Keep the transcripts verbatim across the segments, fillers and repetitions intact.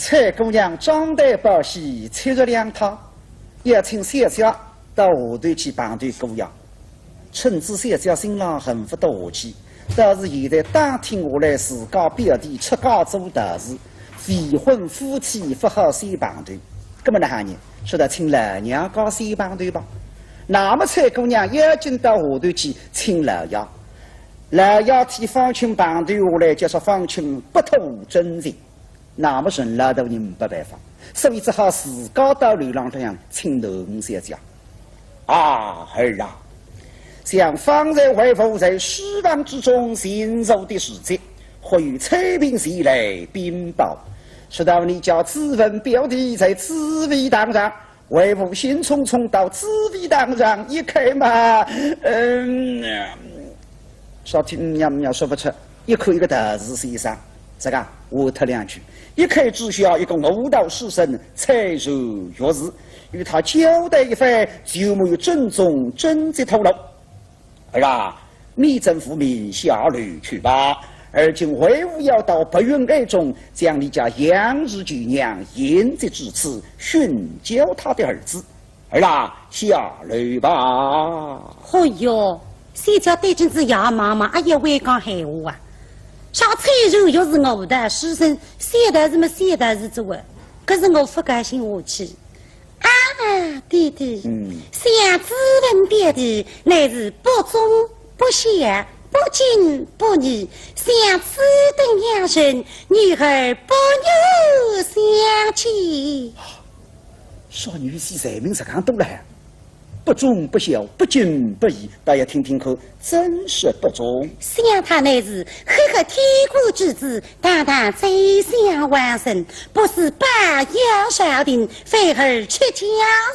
采萍姑娘长谈饱晌，出入两趟，要请小姐到下头去碰头姑爷。 趁仔小姐心浪恨勿得下去，倒是现在打听下来，自家表弟出家做道士，未婚夫妻勿好先碰头。葛末哪哼呢？说道请老娘家先碰头吧。那么采萍姑娘要紧到下头去请老爷，老爷替方卿碰头下来，就说方卿不吐真情。 那么沈老大人没办法，所以只好自家到楼浪向请囡儿小姐。啊，儿啊，想方才为父在书房之中行走的时节，忽有采萍前来禀报，说道你家子文表弟在紫薇堂上，为父兴冲冲到紫薇堂上一看嘛，嗯， 说听娘娘说勿出，一看一个道士先生，这个话脱两句，一看只晓一个武道书生，才貌学士，与他交代一番，就没有正宗真迹透露。儿啊，免尊父命下楼去吧。而今为父要到白云庵中，将你家杨氏舅娘迎接至此，寻找他的儿子。 儿啊，下楼吧。哦哟，小姐对仔爷望望，阿要会讲闲话啊？啥采萍学士是武道书生，小道士么小道士做啊，可是我勿甘心下去。啊，爹爹，嗯。想子文表弟乃是不忠不孝、不敬不义，想此等样人，女儿不愿相见。 说女婿罪名实梗多了，不忠不孝，不敬不义，倒要听听看，怎说不忠？想他乃是赫赫天官之子，堂堂宰相王孙，不思报效朝廷，反而出家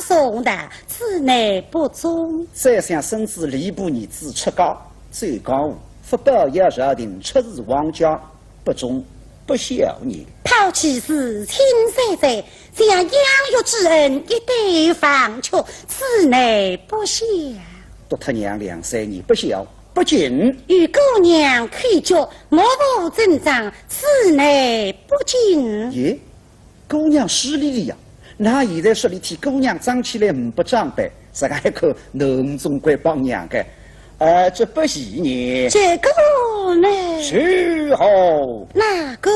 从道，此乃不忠。宰相孙子吏部儿子出家，走江湖，勿报效朝廷，出仕皇家， 不忠不孝呢？抛弃至亲三载，将养育之恩一笔忘却，此乃不孝。丢脱娘两三年，不孝不敬。与姑娘口角，目无尊长，此乃不敬。咦，姑娘势利哩呀，那现在说俚替姑娘争气来，呒不长辈，实梗一口，侬总归帮娘个。呃，这不是呢？这个呢？是哦。哪个？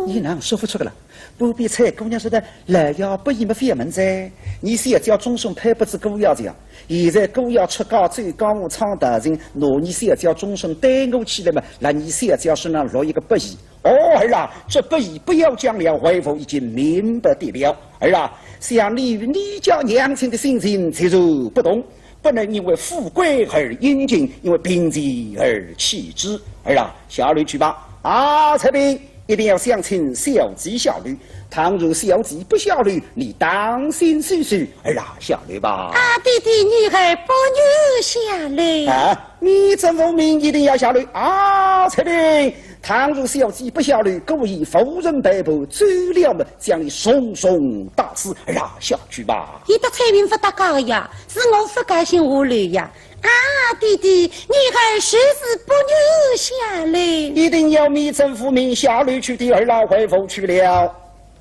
倷哪哼说勿出个啦？不比采萍姑娘说道，老爷不义么勿问哉，伲小姐终身配不仔姑爷哉呀。现在姑爷出家走江湖唱道情，拿伲小姐终身耽误起来么，辣伲小姐身上落一个不义。哦，儿啊，这不义不要讲了，为父已经明白的了。儿啊，想你与你家娘亲的性情自然不同， 不能因为富贵而殷勤，因为贫贱而弃之。儿啊，下楼去吧。啊，采萍，一定要想请小姐下楼。倘若小姐不下楼，你当心收拾。儿啊，下楼吧。啊，爹爹，女儿不愿下楼。啊，你怎无名一定要下楼？啊，采萍，倘若小姐不下楼，故意妇人陪伴，走了么，将你重重打死。儿啊，下去吧。伊搭采萍勿搭界呀， 是我勿甘心下楼呀。啊，爹爹，女儿实是不愿下楼。一定要免尊父命下楼去的，儿啊，为父去了。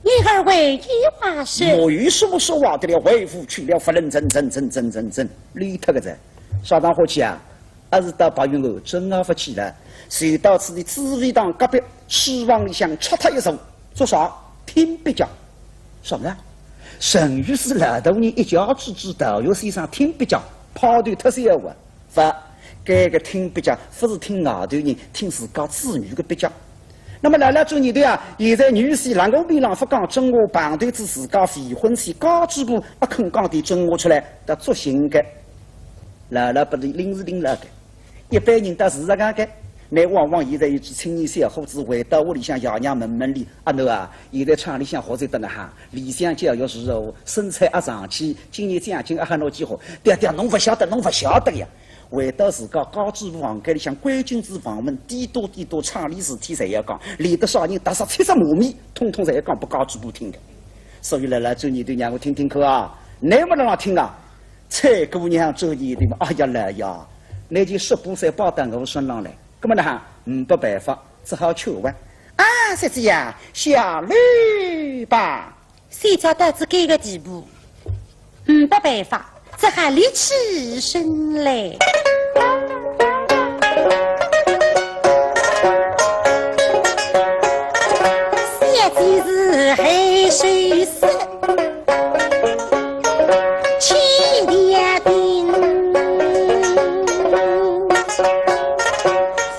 女儿为你话说。没有什么说话的了，为父去了，勿论怎怎怎怎怎怎，离脱个哉。啥场化去啊？还是到白云庵，真啊勿去了。就到此地紫薇堂隔壁书房里向，吃脱一坐，做啥？听壁脚。 啥么事？陈御史老大人一家之主道学先生听壁脚，派头忒小啊。勿，该个听壁脚，勿是听外头人，听自家子女个壁脚。那么老老做念头啊，现在女婿辣我面浪勿讲真话，碰头仔自家未婚妻家主婆，阿肯讲点真话出来，倒作兴个。老老拨俚拎是拎牢个。 一般人倒是实梗个，乃往往现在有种青年小伙子回到屋里向，爷娘问问俚，阿囡啊，现在厂里向学得哪哼，理想教育如何，生产阿上去，今年奖金阿好拿几化？爹爹，侬勿晓得，侬勿晓得呀。回到自家家主婆房间里向，关紧仔房门，嘀嘟嘀嘟，厂里事体侪要讲，连得啥人踏煞七只马尾，统统侪要讲拨家主婆听个。所以老老做念头让我听听看啊，乃末辣辣听啊， 采萍姑娘做念头嘛，哎呀，老爷，倷就说把伞摆到我身浪来，葛末哪哼，呒不办法，只好劝啊。啊，小姐呀，下楼吧。小姐到仔搿个地步，没办法，只好立起身来。小姐是害羞死，气也定，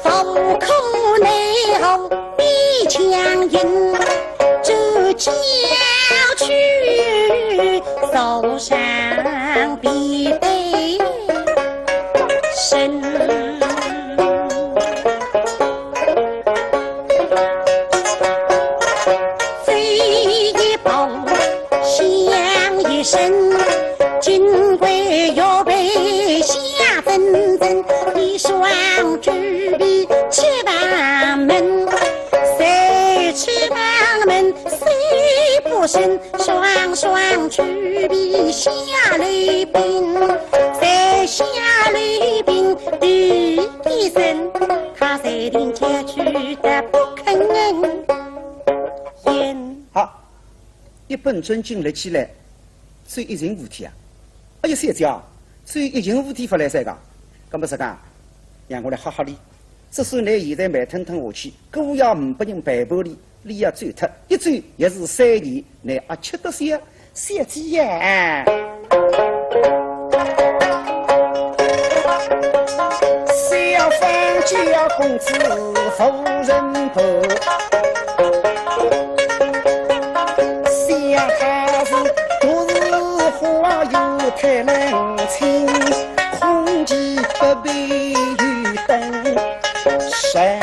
无可奈何。 必强忍，这娇躯受伤必得生。飞一步，想一生，金桂玉佩下真真，一双จูบ 七房门，三七房门，谁不生？双双จูบ下来宾，在下来宾第一声，他在庭前去的不肯言。好，一本正经立起来，走一寻扶梯啊。哎呀，小姐啊，走一寻扶梯勿来三个，搿么实梗，让我来吓吓俚。 只算倷现在慢腾腾下去，姑爷呒不人陪伴俚，俚要走脱，一走也是三年，倷阿吃得消？小姐呀！小房叫公子夫人抱，想他是独自花园太冷清，空气不必 灯神。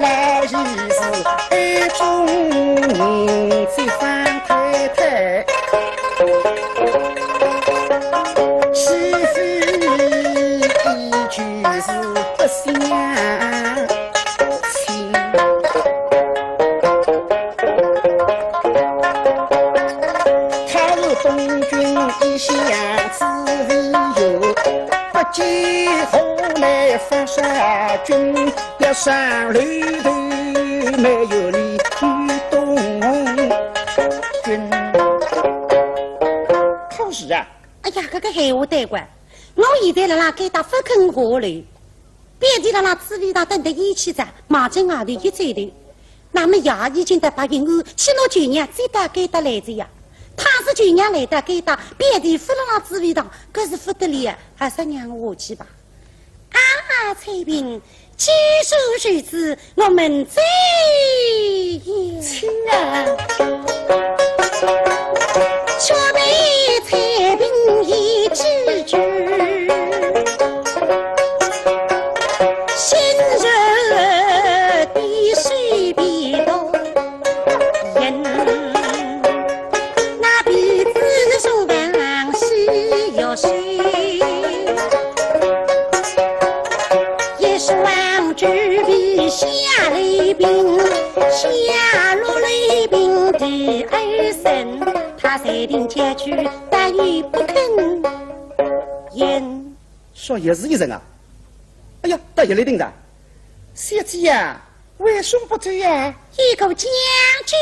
来日是爱中人，这方太太，是非依据是不相 亲。他是东君一向之为友，不计后来发杀君，要上楼头没有理与东君。可是啊，哎呀，搿个闲话对个，我现在辣辣该搭勿肯下楼。 表弟辣辣紫薇堂等得厌气哉，望仔外头一转头。那么爷已经到白云庵去拿舅娘接到该搭来哉呀。倘使舅娘来到该搭，表弟勿辣辣紫薇堂，搿是勿得了呀，还是让我下去吧。啊，采萍，既是如此， 我们走也。请啊。却被采萍一记住，心热的水鼻头。 那鼻子上往西又水，一双จูบ下来宾，下落来宾第二声，他在庭前去答应不肯言。说也是一声啊。哎呀，答应来宾的，小姐呀， 为什么不走呀？有个讲究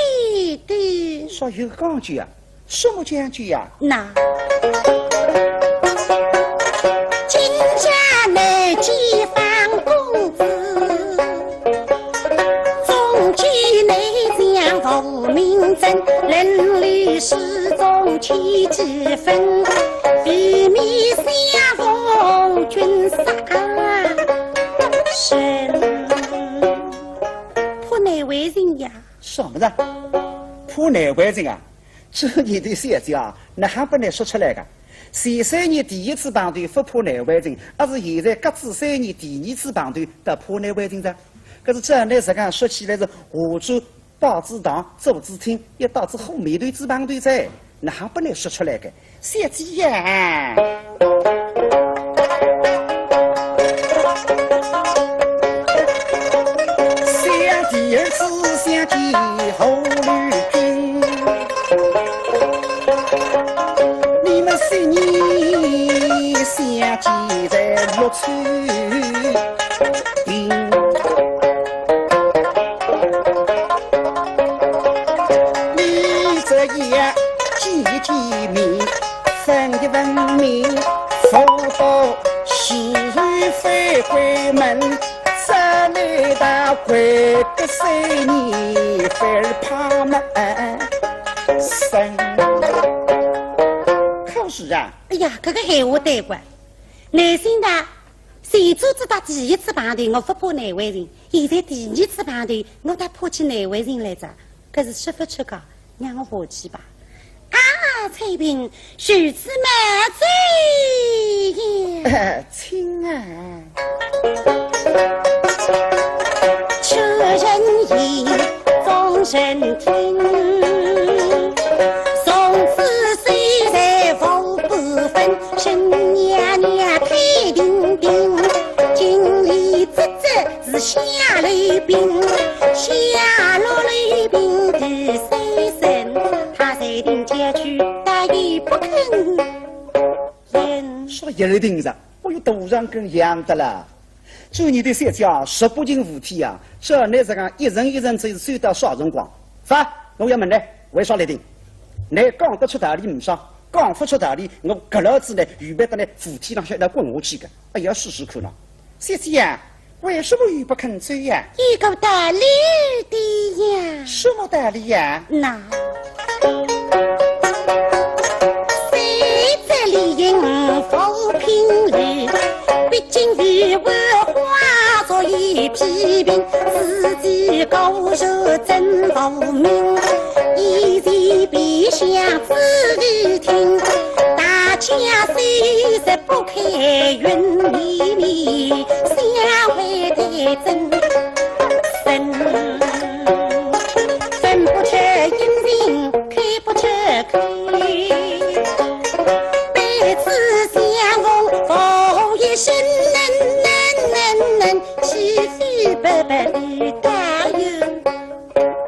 的。说有讲究呀？什么讲究呀？那，今朝乃见方公子，中间乃将无名症，人里始终起几分，避免相逢君杀身。 怕难为情呀。什么的？怕难为情啊？这你的小姐啊，哪哼不能说出来个？前三年第一次碰头不怕难为情，而是现在隔仔三年第二次碰头，倒怕难为情哉。可是照你实梗说起来是，下转拜仔堂，做仔亲，要到仔火面头子碰头哉，哪哼不能说出来个？ 小姐呀，想第二次相见侯六君，你们十年相见在绿翠门，这里大鬼个水泥飞儿爬门生。可是啊，哎呀，搿个闲话对个。难心的，前头子搭第一次碰头，我勿怕难为情，现在第二次碰头，我倒怕起难为情来着。 搿是说勿出个，让我下去吧。啊，采萍，如此慢走也。请啊。出人意，众人听。从此谁在无不分，沈娘娘开定定，经理姊姊 是下楼兵，下落楼兵第三声，他在定街去，他也不肯言。说一楼定着，我有多少根羊的了？做你的小姐啊，十八斤扶梯啊，这你这样一层一层，这是走到啥辰光？反，我要问你，为啥来定？你讲得出道理唔少，讲勿出道理，我搿老子呢，预备得呢扶梯浪向来滚下去个。哎呀，试试看咯。 小姐呀，为什么又不肯走呀？有个道理的呀。什么道理呀？那，谁这里应付平日，毕竟是文化作业批评，自己高手真无名，以前别想自己听，大家虽是 不开云里面，相会的真神，分不出阴晴，开不出口。彼此相逢，无一声能能能能，岂非白白的大有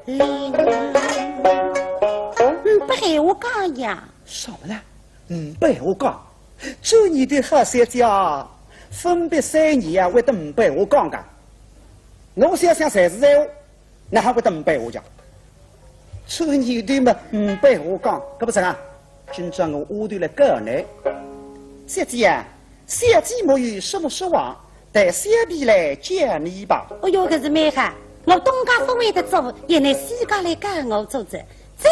灵？嗯，不闲话讲呀。什么呢？嗯，不闲话讲。 做你的好小姐啊，分别三年啊，会得唔白话讲个。我想想侪是闲话，哪还会得唔白话讲？做你的嘛，唔白话讲，搿不成啊？今朝我丫头来告你。小姐啊，小姐没有什么说话，待小婢来见你吧。哦哟，搿是蛮好，我东家勿会得做，也拿西家来告我做主。 怎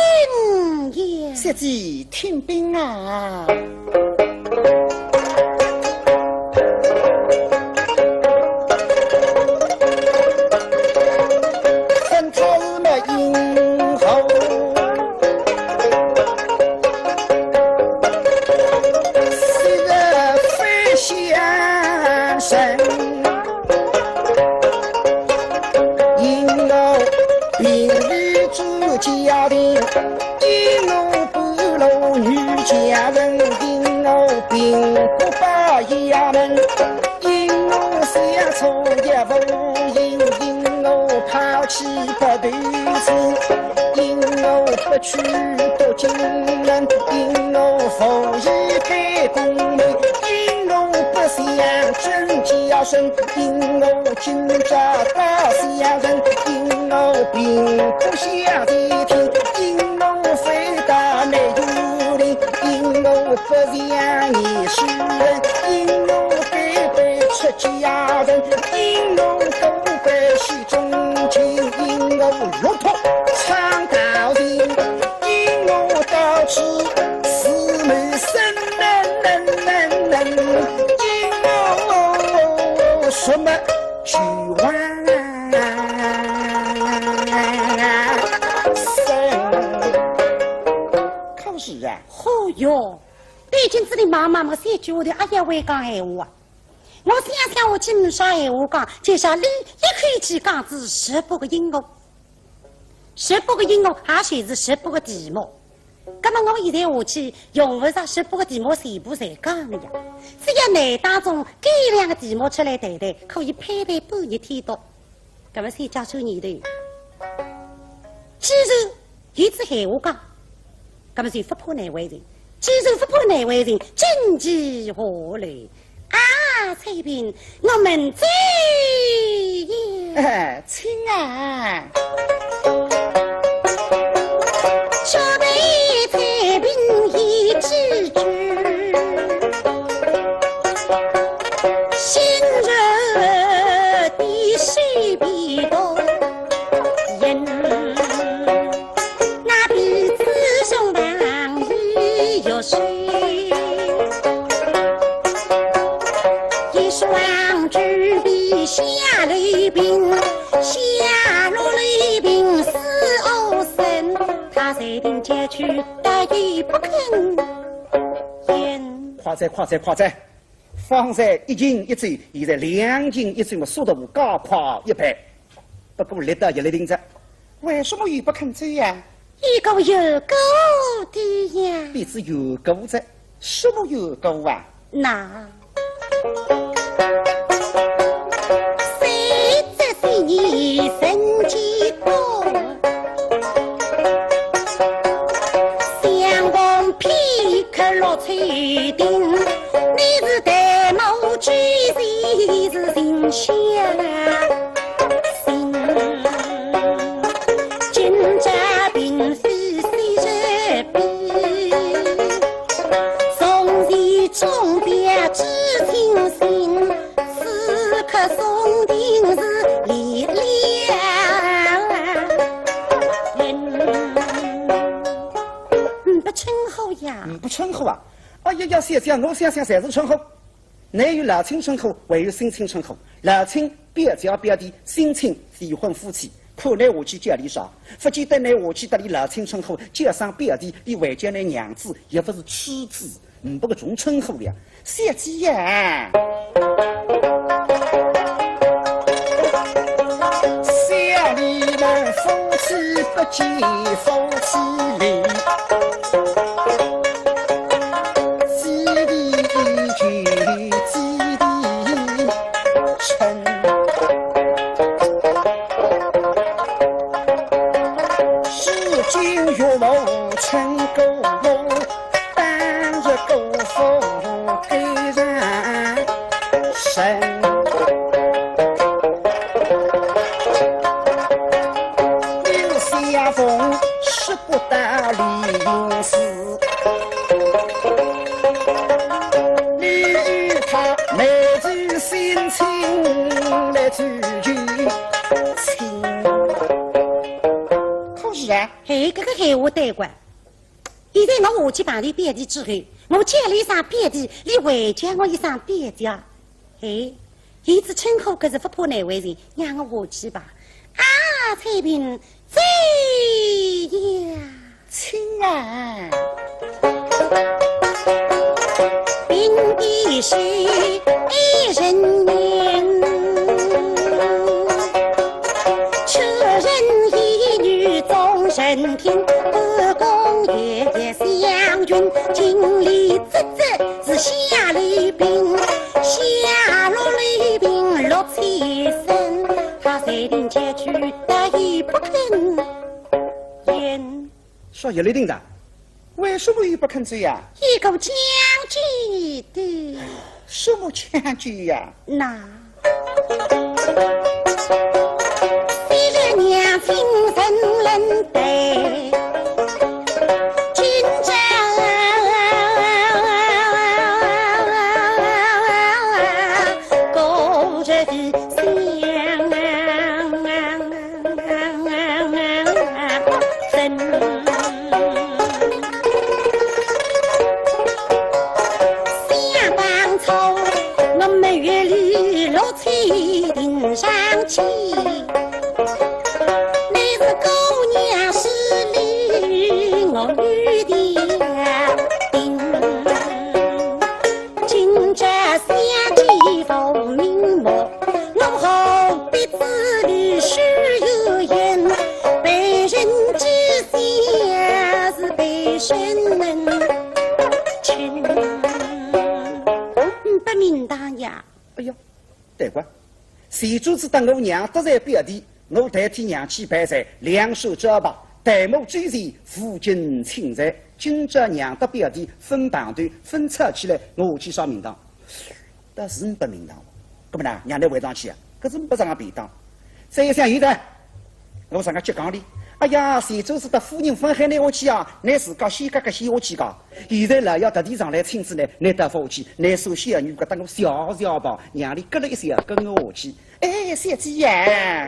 样？小姐听禀啊。分他日没应候，昔日非相逢。 因我并未做家庭，因我半路女家人，因我并不报衙门，因我想错也无因，因我抛弃不投资，因我不去读经文，因我无意改功名，因我不想争家声。 因我今朝到相认，因我并不想前听，因我非但没有灵，因我不像念书人，因我该被出家人，因我都被许宗亲，因我落魄唱道情，因我到此四门生。 什么？去往生。可是啊，哦哟，对镜子里望望望，三句话头阿要会讲闲话啊。我想想，我今朝闲话讲，就像俚一口气讲仔十八个因果。 十八个因果，也就是十八个题目。葛么我现在下去用勿着十八个题目全部侪讲了呀，只要拿当中拣两个题目出来谈谈，可以攀谈半日天多。葛么先讲出念头。既然有仔闲话讲，葛么就勿怕难为情。既然勿怕难为情，紧接下来 啊，采萍，我们走也。哎，请啊。这位采萍一句句，心热双举杯下楼平，下落楼平四五声，他谁定解去，但也不肯言。快哉，快哉，快哉！方才一斤一酒，现在两斤一酒嘛，速度加快一倍。不过力道也来定哉。为什么又不肯走呀？一个有故的呀。你是有故哉，什么有故啊？那 谁知是你人几多？相逢片刻落秋亭，你是戴帽举人，是人下心。今朝并非昔日比，从前中表知情信， 此刻送定是离了人。嗯，不称呼呀。嗯，不称呼啊？哎呀呀，小姐，我想想侪是称呼。乃有老亲称呼，还有新亲称呼。老亲表姐表弟，新亲未婚夫妻。看乃下去叫俚啥？勿见得乃下去搭俚老亲称呼，叫声表弟，俚还叫乃娘子，也勿是妻子。 嗯，不过总称呼了，小姐呀。小弟们夫妻不见夫妻离，姊弟依旧姊弟称。世间岳母称姑母， 当日姑父给人生。有相逢识不到理由是，你与他没有心情来聚聚情。可是啊，哎，搿个闲话对个。 现在我下去碰着表弟之后，我叫俚一声表弟，俚还叫我一声表姐。哎，现在称呼可是勿怕难为情，让我下去吧。啊，采萍，走呀。请啊。并非是一人言， 出人言语众人听，不共夜夜相寻，今里只知是下楼平，下落楼平六七声，他谁定解去，但也不肯言。 说有了定的，为什么又不肯走呀？一个讲究的。什么讲究呀？那，昔日娘亲人冷待，今朝果然相 想当初，我们月里落彩亭上去，乃是姑娘势利，我有点定。 今朝相见无名目，我何必自立虚有言？被人讥笑是被人能。嗯，不明当呀。哎呀，对个，前转子搭我娘得罪表弟，我代替娘去赔罪，两手交白，代母追罪，负荆请罪。今朝娘搭表弟分碰头，分吵起来，我下去啥名堂？ 倒是呒不名堂。搿么呢，让倷回上去啊，搿是呒不啥个便当。再一想，现在我上个去讲哩，哎呀，前转子搭夫人分开，倷下去啊，倷自家先轧轧先下去个。现在老爷特地上来请旨呢，倷倒勿下去，倷说小女搿搭我笑笑吧，让俚轧了一笑，跟我下去。哎，小姐呀，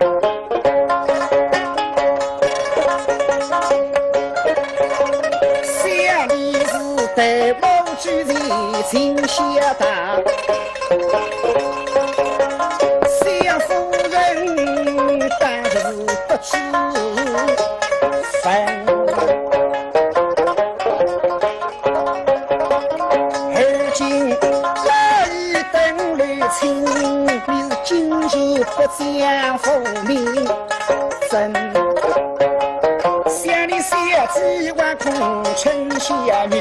小女是代母之前请下堂。是分。而今老爷登楼请，你是今日不讲无名声。想你小姐还空称小女，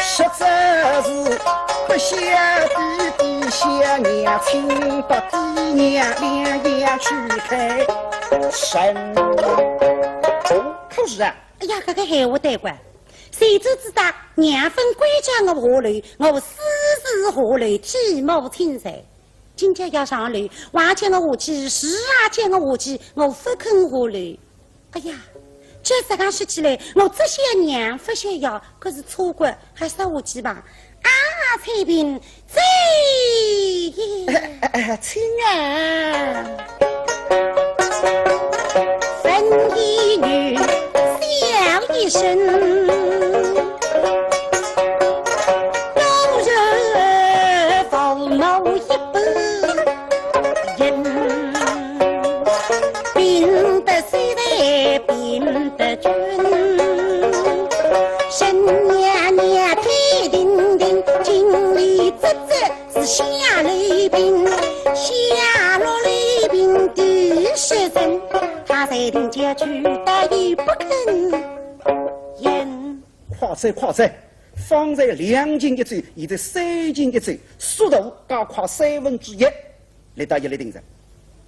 实则是不孝的，的小娘，请把爹娘两样去开审。可是啊， 哎呀，搿个闲话对个。谁知知道娘勿关照我下楼，我私自下楼替母亲噻。今朝要上楼，还叫我下去，是啊，叫我下去，我勿肯下楼。哎呀，照实梗说起来，我只想娘勿孝呀，可是错过，还是下去吧。 啊，采萍，这也……请啊。分一女，笑一声，都是父母一般恩。 并得虽然并得君，神娘娘天定定，金里直直是下雷兵，下落雷兵第十人，他在定街去，但也不肯言。快哉，快哉！方才两斤一酒，现在三斤一酒，速度加快三分之一。 来到一里定着，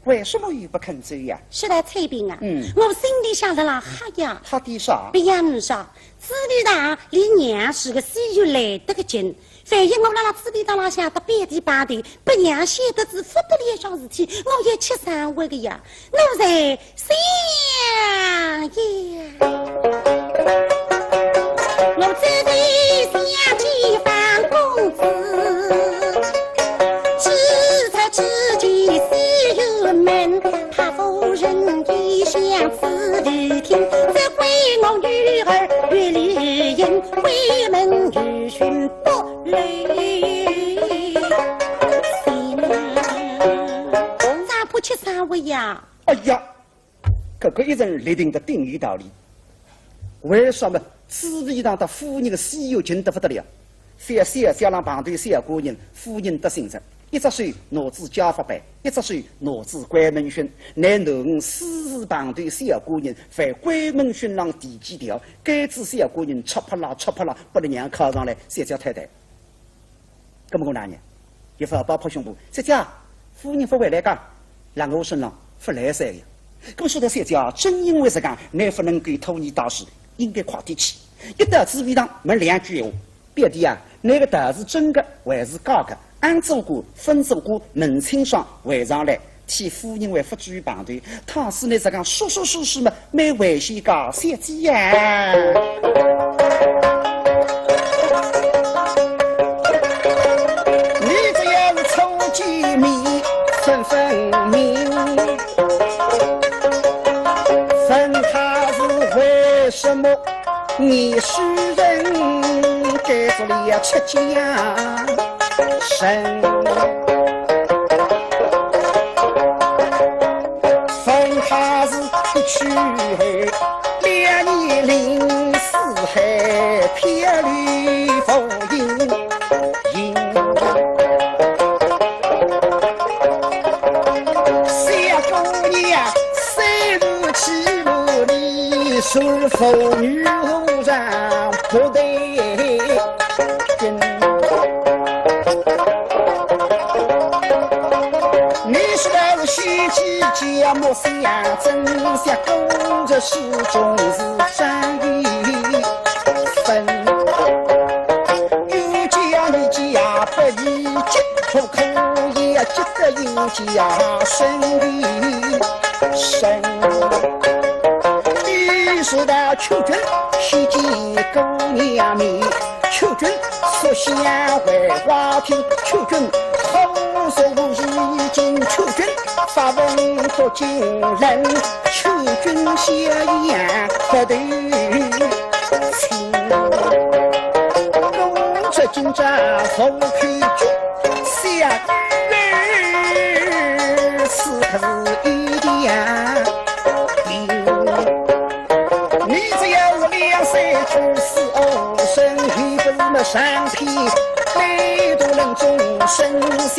为什么又不肯走呀？是的，采萍啊，嗯。我心里想着了，哈呀，哈的啥？别样啥，紫薇堂离娘是个西园来得个近，万一我辣辣紫薇堂浪向搭表弟碰头，拨娘晓得仔勿得了桩事体，我要吃生活个呀。我在 想呀，我只得想起方公子，指着自己西园门，怕夫人一向此地听，只怪我女儿越里人，闺门女婿不留心。丈夫吃生活呀？哎呀， 搿个一人立定个顶有道理。为什么紫薇堂搭夫人个西园近得勿得了？小姐小姐浪碰头小官人，夫人得信着，一只手拿仔家法板，一只手拿仔闺门训，乃囡儿私自碰头小官人，犯闺门训浪第几条，该仔小官人吃啪啦吃啪啦，拨俚娘铐上来，小姐太太。 搿么我哪能？一发把拍胸脯，小姐，夫人勿回来个，辣我身浪勿来三个。搿么说到小姐，正因为实梗，乃勿能够拖泥带水，应该快点去。一到紫薇堂，问两句闲话，表弟啊，倷个道士真个还是假个？俺做官，分做官，问清爽，回上来。 替夫人还勿至于碰头，倘使倷实梗说说说说么，蛮危险个，小姐呀。你只要是初见面分分明，问他是为什么 你是人该做了出家人，分他是一去两年零四海漂流浮云。 小姑娘，虽然欺负你，是否女人不得人？你是个心机家莫相争，小公子始终是张一分。 有家你家不宜急，不可以急得有家生意生。你是道求君，希见姑娘面，求君说香会花厅，求君好说无意境，求君发问多金人，求君笑颜不对 情。公子今朝奉陪君，小女儿此刻是一样。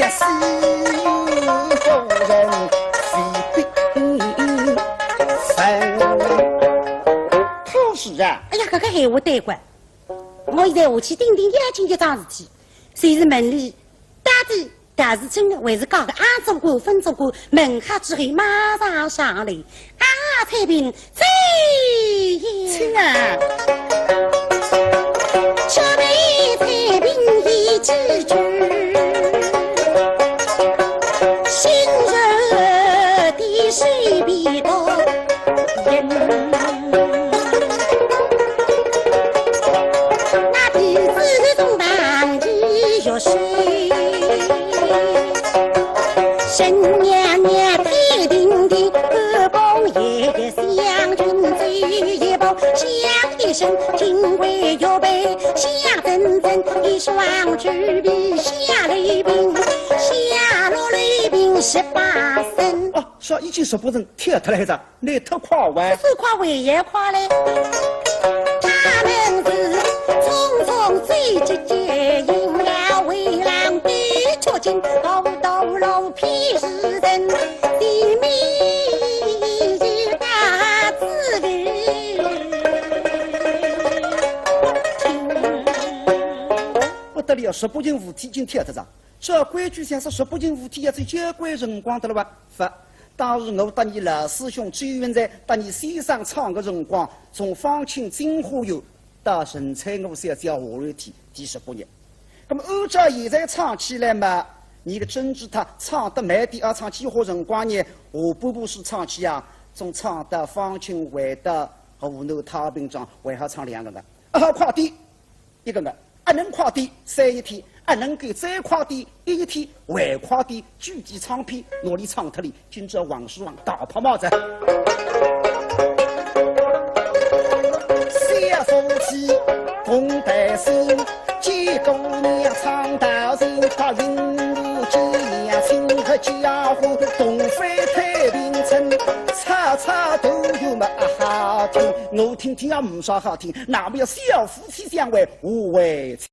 可是啊，哎呀，搿个闲话对个，我现在下去顶顶要紧一桩事体，就是问俚到底 搿是真个，还是假个？阿做官，勿做官，问好之后马上上来。啊，采萍，在呀。请啊。小妹采萍一记句，心热的水笔刀。 那弟子中堂一学习，神娘娘天庭的二宝爷，香君走一步，响一声，金为玉佩，响铮铮一双手臂，响雷鸣，响落雷鸣十八声。哦，说一记十八声，跳脱来着。 你太快哇！是快，我也快嘞。他们是匆匆走急急，迎了回廊的出京，道道路偏是人，前面一大子路不停。不得了，十八进无天，已经跳得着。 照规矩像是十八进无天要走交关辰光得了吧？勿，当时我搭伲老师兄周云才搭伲先生唱个辰光，从方卿进花园到陈翠娥小姐下楼梯，第十八日。那么按照现在唱起来嘛，伲个珍珠塔唱得慢点，要唱几化辰光呢？下半部书唱起啊，总唱到方卿回到河南太平庄，还好唱两个月。啊，快点！ 一个月，啊，能快点三一天，啊，能够再快点一一天，还快点九记唱篇，拿俚唱脱了，今朝王叔王大拍马仔。小夫妻共戴新，见姑娘唱道情，搭云母见娘亲，合家欢，同飞太平村，吵吵团圆么啊好听。我听听也没啥好听，那么要小夫妻相会，何为